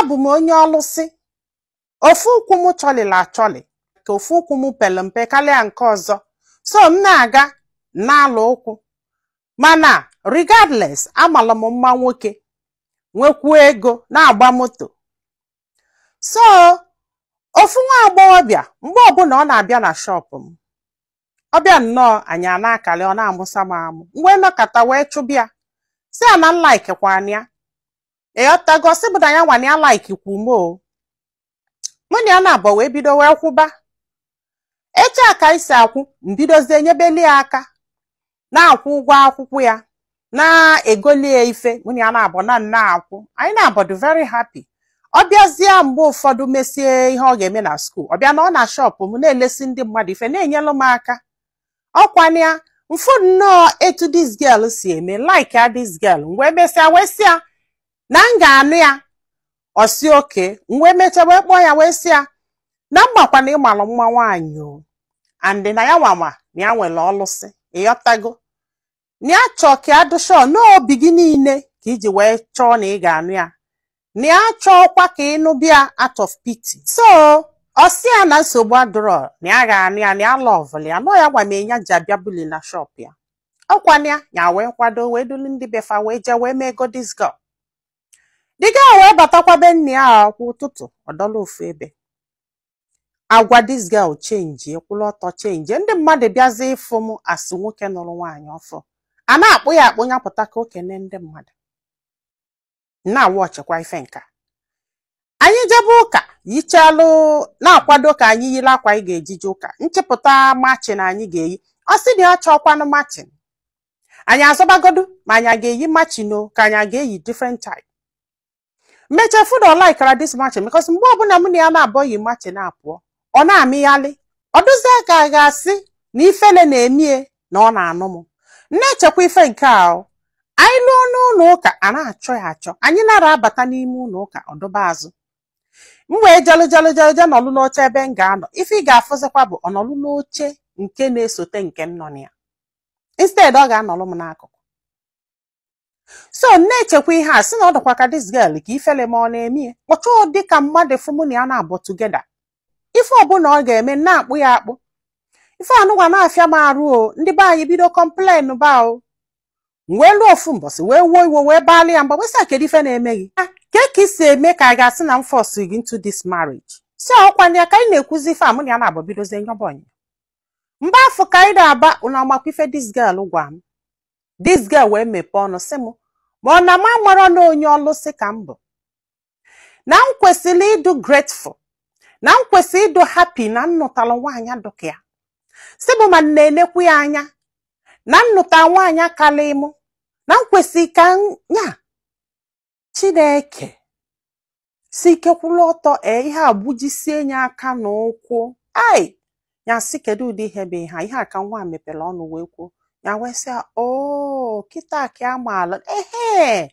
Abụ m onye ọlụsị. Ofu ụkwụ m chọlịla achọlị ka ofu ụkwụ m pere mpe karịa nke ọzọ, so m na-aga na-alụ ụkwụ. Mana regardless, amala m mma nwoke, nwekwuo ego, na-agba moto. So ofu nwa agbọghọbịa, mgbe ọbụla ọ na-abịa na shop m, ọ bịa nnọọ, anyị a na-akali, ọ na-amụsa m amụ. Mgbe nọkọta wee chụbịa, si ya na m likekwana ya, ịghọtago? Sị bụ na ya nwa na ya likekwu m. O mụ na ya na-abọ wee bido wee kwụba. Eche a ka anyị si akwụ, mbidozie nyebeli ya aka, na-akwụ ụgwọ akwụkwọ ya, na-egolie ife. Mụ na ya na-abọ na nna akwụ, anyị na-abọ dị very happy. Ọ bịazie, mgbe ụfọdụ mesie ihe ọ ga-eme na school, ọ bịa na ọ na shop m na-elesi ndị mmadụ ife, na-enyelụ m aka. Ọkwana ya mfu nnọọ etu this girl si eme, like ya, this girl. M wee mesịa wee sị ya na m ga-anụ ya. Ọ sị oke. M wee mechaa wee kpọọ ya, wee sị ya na mmakwa na ịmalụ mma nwaanyị o, and na ya nwama na ya nwere ọlụsị, ịghọtago? Na ya chọọ ka ya dụshọ n'obi gị niile ka iji wee chọọ na ị ga-anụ ya, na ya chọọkwa ka ịnụ bịa out of pity. So ọ sị ya na nsogbu adịrọ, na ya ga-anụ ya, na ya lovelụ ya, nọ ya gwa m ya ji abịa buli na shop ya. Ọkwana ya, ya wee kwado, wee dulu ndị befa, wee jee wee mee ego this girl. The girl wee batakwa be nne ya kwa ụtụtụ, ọdọla ofu ebe. Agwa this girl change, kwụrụ ọtọ change. Ndị mmadụ bịazie ịfụ m asị nwoke nụrụ nwaanyị ọfụ, a na-akpụ ya akpụ, ya pụta ka o kene ndị mmadụ. Na-awa ọchịkwa ife nka. Anyị jebe ụka, yichalụ, na-akwado ka anyị yiri akwa anyị ga-ejije ụka, nchịpụta matching anyị ga-eyi. Ọ sị na ya chọọkwanụ matching. Anyị azọbagodu ma anyị a ga-eyi matching o, ka anyị a ga-eyi different type. Mechaa fụ na ọ likara this matching, because mgbe ọbụla mụ na ya na-abọghị matching apụọ, ọ na-amịghalị, ọ dụzie ka a ga-asị na ifele na-emie na ọ na-anụ m. Na-echekwa ife nke a o. Anyị lụọ n'ụlọ ụka, a na-achọ ya achọ. Anyị nara abata n'ime ụlọ ụka, ọdọba azụ. M wee jelụ jelụ jelụ je nọlụ n'oche ebe m ga-anọ. Ife ị ga-afụzikwa bụ ọnọlụ n'oche nke na-esote nke m nọ na ya. Instead ọ ga-anọlụ m n'akụkụ. So na-echekwa ihe a, sị na ọ dịkwa ka this girl ka ifele ma ọ na-eme ya. Ọ chọọ dị ka mmadụ fụ mụ na ya na-abụ together. Ife ọbụla ọ ga-eme, na-akpụ ya akpụ. Ife anụgwa na-afịa m arụ o. Ndị be anyị bido complain ba o. M wee lụọ ofu mbọsị, wee wuo iwe, wee baala ya mgbe, wee sị, "Kedu ife na-eme gị? Ke ka isi eme ka a ga-asị na m force gị into this marriage?" Si ọkwa ya ka anyị na-ekwuzi ife a, mụ na ya na-abụ bidozie nyọba ọnyị. Mgbe afọ ka anyị na-aba, unu amakwa ife this girl gwa m? This girl wee mepee ọnụ sị m ma ọ na m amara na onye ọlụsị ka m bụ, na m kwesịrị ịdụ grateful, na m kwesịrị ịdụ happy na m nụtalụ nwaanyị dụka ya. Sị bụ ma m na-enekwu ya anya na m nụta nwaanyị kalị mụ, na m kwesịrị ka ya Chineke si ike kwụrụ ọtọ. Ee, ihe a gbujisie ya aka n'ụkwụ. Ai, ya sị, kedu ụdị ihe bụ ihe a? Ihe a ka nwa mepere ọnụ wee kwuo. Ya wee sị, o kịta ka amaala ehe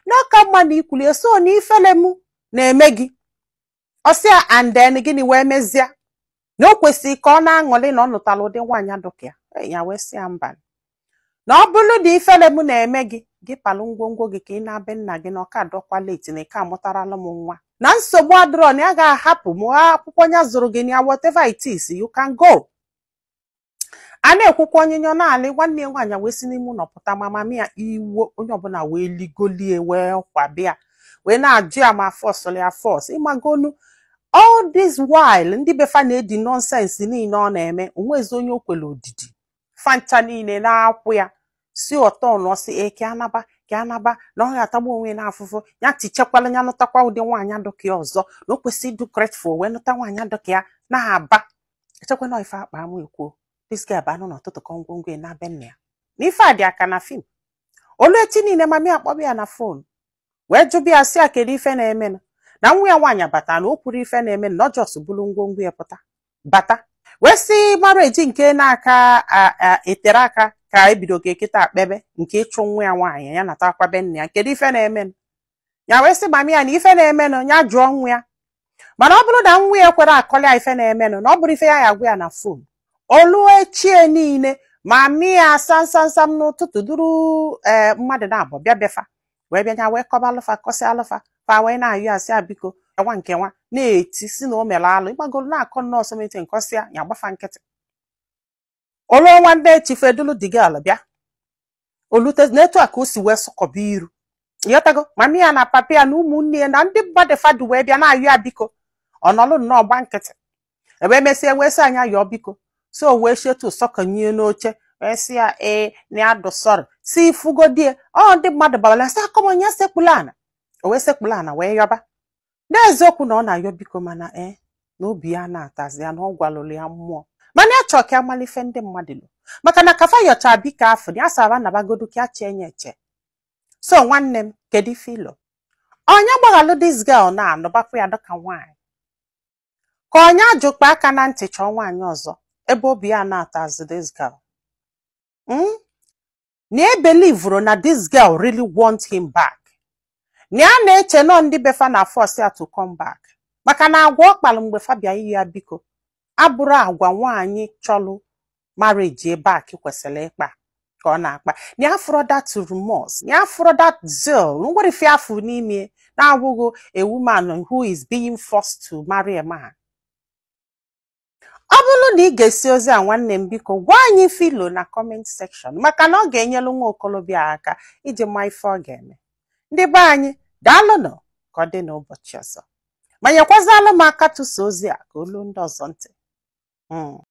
n'ọka mma na ikwulie so na ifele m na-eme gị. Ọ sị ya, and then gịnị wee mezie na o kwesịrị ka ọ na-aṅụrị na ọ nụtara ụdị nwaanyị dụka ya? Ya wee sị ya mba, na ọ bụrụ na ifele m na-eme gị, gị palụ ngwongwo gị ka ị na-abịa nna gị, na ọka adọkwa late, na ike amụtarala m nwa, na nsogbu adịrọ, na ya ga-ahapụ m akwụkwọ ya zụrụ gị na ya. Whatever it is, you can go. A na-ekwukwa onyinyo na-alị. Nwanne ya nwaanyị wee si n'ime ụlọ pụta, mama mia iwo, onye ọbụla wee ligolie, wee kwabịa, wee na-ajụ ya ma force ya force. Ịmagonu, all this while ndị befa na-edi nonsense niile ọ na-eme, onwezi onye o kwere odidi fancha niile na-akwụ ya si ọtọ nọsị eke anaba ka anaba, na ọ ga-atagbu onwe n'afụfụ. Ya tichekwala ya, nụtakwa ụdị nwaanyị dụka ya ọzọ, na o kwesịrị ịdụ grateful wee nụta nwaanyị dụka ya. Na-aba echekwa na ife akpa amụ ekwuo. This guy bụ anụ n'ụtụtụ ka ngwongwo ya na-abịa nna ya na ife a dị aka na film olu echi niile. Mami akpọbịa ya na phone, wee jụbịa ya, sị ya kedu ife na-emenụ, na nwa ya nwaanyị bata na o kwuru ife na-eme, na ọ just bụrụ ngwongwo ya pụta bata, wee sị marriage nke na-aka etere aka ka ebido ka ekịta akpebe nke ịchụ nwa ya nwaanyị ya natakwa be nna ya. Kedu ife na-emenụ? Ya wee sị mami ya na ife na-emenụ, ya jụọ nwa ya, mana ọ bụrụ na nwa ya kwere akọli ya ife na-emenụ, na ọ bụrụ ife ya ya agwa ya na phone. Olu echie niile, mami ya samsamsam n'ụtụtụ duru ee mmadụ na-abụ bịa befa. Wee bịa nya wee kọba alụfa, kọsị alụfa fa, wee na-ayọ, asị a, biko, nwa nke nwa na-eti si na o mere alụ ịgbagoro na-akọ nnọọ someti nkọsịa ya, gbafa nkịtị. Olu nwanne echi fedulu digal bịa olute n'etu a ka o si wee sọkọba iru, ịghọtago? Mami ya na papi ya na ụmụnne ya na ndị mmadụ fadu wee bịa na-ayọ ya biko, ọ nọlụ nnọọ gba nkịtị. Ebe mesịa wee sị anya yọọ biko, so wee shetu sọkọnye n'oche, wee sị ya ee, na ya dụ sọrị si ifugodie ọ. Ndị mmadụ gbara sị akọmọnya sekpulu ana, o wee sekpulu ana wee yọba. N'eziokwu na ọ na-ayọ biko, mana ee, na obi ya na-atazi ya na ọ gwalụrụ ya mmụọ, mana ya chọọ ka amalife ndị mmadụ lụ, maka na kafa yọcha biko afọ na ya sara nabagodu ka ya chee nye eche. So nwanne m, kedu ife ilo onye gbaghalụ this girl na-anụbakwa ya dịka nwaanyị, ka onye ajụkpa aka na ntị chọọ nwaanyị ọzọ ebe obi ya na-atazi this girl? Na e believuru na this girl really want him back, na ya na-eche nọ ndị befa na force ya to come back, maka na agwa ọ kpalụ mgbe fa bịa iyi ya biko abụrụ agwa nwaanyị chọlụ marriage back kwesịrị ịkpa ka ọ na-akpa, na ya fụrụ that remorse, na ya fụrụ that zeal nwere ife afụ n'ime na-abụghị a woman who is being forced to marry a man. Ọ bụrụ na ị ga-esi ozi a, nwanne m, biko gwa anyị filo na comment section, maka na ọ ga-enyelu nwa okolobịa aka iji ma ife ọ ga-eme. Ndị be anyị, daalụnụ. Ka ọ dị n'ụbọchị ọzọ, ma nyekwazalụ m aka tụsa ozi a ka olu ndị ọzọ ntị.